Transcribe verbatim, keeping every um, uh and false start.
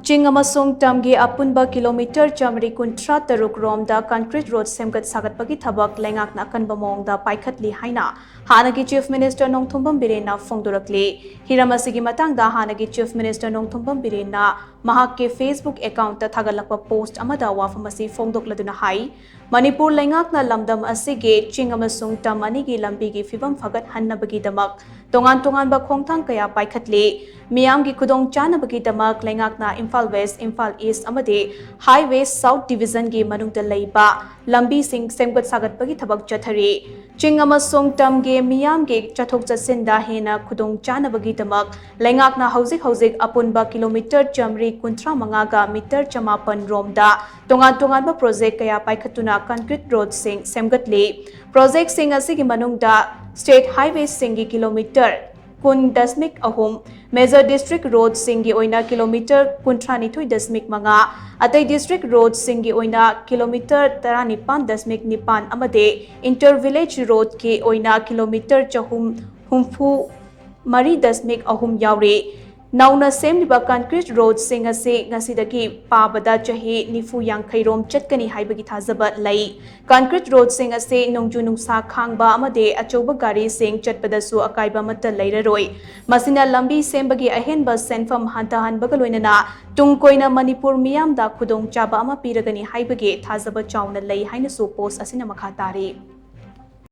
ꯆꯤꯡ ꯑꯃꯁꯨꯡ ꯇꯝꯒꯤ ꯑꯄꯨꯟꯕ ꯀꯤꯂꯣꯃꯤꯇꯔ ꯆꯥꯃꯔꯤ ꯀꯨꯟꯊ꯭ꯔꯥ ꯇꯔꯨꯛ ꯔꯣꯝꯗ concrete road ꯁꯦꯝꯒꯠ ꯁꯥꯒꯠꯄꯒꯤ ꯊꯕꯛ ꯂꯩꯉꯥꯛꯅ ꯑꯀꯟꯕ ꯃꯑꯣꯡꯗ ꯄꯥꯏꯈꯠꯂꯤ ꯍꯥꯏꯅ ꯍꯥꯟꯅꯒꯤ Chief Minister ꯅꯣꯡꯊꯣꯝꯕꯝ ꯕꯤꯔꯦꯟꯅ ꯐꯣꯡꯗꯣꯔꯛꯂꯤ꯫ ꯍꯤꯔꯝ ꯑꯁꯤꯒꯤ ꯃꯇꯥꯡꯗ ꯍꯥꯟꯅꯒꯤ Chief Minister ꯅꯣꯡꯊꯣꯝꯕꯝ ꯕꯤꯔꯦꯟꯅ ꯃꯍꯥꯛꯀꯤ Facebook account ꯇ ꯊꯥꯒꯠꯂꯛꯄ post ꯑꯃꯗ ꯋꯥꯐꯝ ꯑꯁꯤ ꯐꯣꯡꯗꯣꯛꯂꯗꯨꯅ ꯍꯥꯏ, ꯃꯅꯤꯄꯨꯔ ꯂꯩꯉꯥꯛꯅ ꯂꯝꯗꯝ ꯑꯁꯤꯒꯤ ꯆꯤꯡ ꯑꯃꯁꯨꯡ ꯇꯝ ꯑꯅꯤꯒꯤ ꯂꯝꯕꯤꯒꯤ ꯐꯤꯕꯝ ꯐꯒꯠꯍꯟꯅꯕꯒꯤꯗꯃꯛ ꯇꯣꯉꯥꯟ ꯇꯣꯉꯥꯟꯕ ꯈꯣꯡꯊꯥꯡ ꯀꯌꯥ ꯄꯥꯏꯈꯠꯂꯤ꯫ ꯃꯤꯌꯥꯝꯒꯤ ꯈꯨꯗꯣꯡꯆꯥꯅꯕꯒꯤꯗꯃꯛ ꯂꯩꯉꯥꯛꯅ ꯏꯝꯐꯥꯜ West, ꯏꯝꯐꯥꯜ East ꯑꯃꯗꯤ Highway South Division ꯒꯤ ꯃꯅꯨꯡꯗ ꯂꯩꯕ ꯂꯝꯕꯤꯁꯤꯡ ꯁꯦꯝꯒꯠ ꯁꯥꯒꯠꯄꯒꯤ ꯊꯕꯛ ꯆꯠꯊꯔꯤ꯫ ꯆꯤꯡ ꯑꯃꯁꯨꯡ ꯇꯝꯒꯤ ꯃꯤꯌꯥꯝꯒꯤ ꯆꯠꯊꯣꯛ ꯆꯠꯁꯤꯟꯗ ꯍꯦꯟꯅ ꯈꯨꯗꯣꯡꯆꯥꯅꯕꯒꯤꯗꯃꯛ ꯂꯩꯉꯥꯛꯅ ꯍꯧꯖꯤꯛ ꯍꯧꯖꯤꯛ ꯑꯄꯨꯟꯕ ꯀꯤꯂꯣꯃꯤꯇꯔ ꯆꯥꯃꯔꯤ ꯀꯨꯟꯊ꯭ꯔꯥ ꯃꯉꯥꯒ ꯃꯤꯇꯔ ꯆꯃꯥꯄꯟ ꯔꯣꯝꯗ ꯇꯣꯉꯥꯟ ꯇꯣꯉꯥꯟꯕ project ꯀꯌꯥ ꯄꯥꯏꯈꯠꯇꯨꯅ concrete road ꯁꯤꯡ ꯁꯦꯝꯒꯠꯂꯤ꯫ Project ꯁꯤꯡ ꯑꯁꯤꯒꯤ ꯃꯅꯨꯡꯗ state highway ꯁꯤꯡꯒꯤ ꯀꯤꯂꯣꯃꯤꯇꯔ ꯀꯨꯟ ꯗꯁꯃꯤꯛ ꯑꯍꯨꯝ, major district road ꯁꯤꯡꯒꯤ ꯑꯣꯏꯅ ꯀꯤꯂꯣꯃꯤꯇꯔ ꯀꯨꯟꯊ꯭ꯔꯥ ꯅꯤꯊꯣꯏ ꯗꯁꯃꯤꯛ ꯃꯉꯥ, ꯑꯇꯩ district road ꯁꯤꯡꯒꯤ ꯑꯣꯏꯅ ꯀꯤꯂꯣꯃꯤꯇꯔ ꯇꯔꯥꯅꯤꯄꯥꯟ ꯗꯁꯃꯤꯛ ꯅꯤꯄꯥꯟ ꯑꯃꯗꯤ inter village road ꯀꯤ ꯑꯣꯏꯅ ꯀꯤꯂꯣꯃꯤꯇꯔ ꯆꯍꯨꯝ ꯍꯨꯝꯐꯨ ꯃꯔꯤ ꯗꯁꯃꯤꯛ ꯑꯍꯨꯝ ꯌꯥꯎꯔꯤ꯫ ꯅꯧꯅ ꯁꯦꯝꯂꯤꯕ concrete road ꯁꯤꯡ ꯑꯁꯤ ꯉꯁꯤꯗꯒꯤ ꯄꯥꯕꯗ ꯆꯍꯤ ꯅꯤꯐꯨ ꯌꯥꯡꯈꯩ ꯔꯣꯝ ꯆꯠꯀꯅꯤ ꯍꯥꯏꯕꯒꯤ ꯊꯥꯖꯕ ꯂꯩ꯫ Concrete road ꯁꯤꯡ ꯑꯁꯤ ꯅꯣꯡꯖꯨ ꯅꯨꯡꯁꯥ ꯈꯥꯡꯕ ꯑꯃꯗꯤ ꯑꯆꯧꯕ ꯒꯥꯔꯤꯁꯤꯡ ꯆꯠꯄꯗꯁꯨ ꯑꯀꯥꯏꯕ ꯑꯃꯠꯇ ꯂꯩꯔꯔꯣꯏ꯫ ꯃꯁꯤꯅ ꯂꯝꯕꯤ ꯁꯦꯝꯕꯒꯤ ꯑꯍꯦꯟꯕ ꯁꯦꯟꯐꯝ ꯍꯟꯊꯍꯟꯕꯒ ꯂꯣꯏꯅꯅ ꯇꯨꯡ ꯀꯣꯏꯅ ꯃꯅꯤꯄꯨꯔ ꯃꯤꯌꯥꯝꯗ ꯈꯨꯗꯣꯡꯆꯥꯕ ꯑꯃ ꯄꯤꯔꯒꯅꯤ ꯍꯥꯏꯕꯒꯤ ꯊꯥꯖꯕ ꯆꯥꯎꯅ ꯂꯩ ꯍꯥꯏꯅꯁꯨ post ꯑꯁꯤꯅ ꯃꯈꯥ ꯇꯥꯔꯤ꯫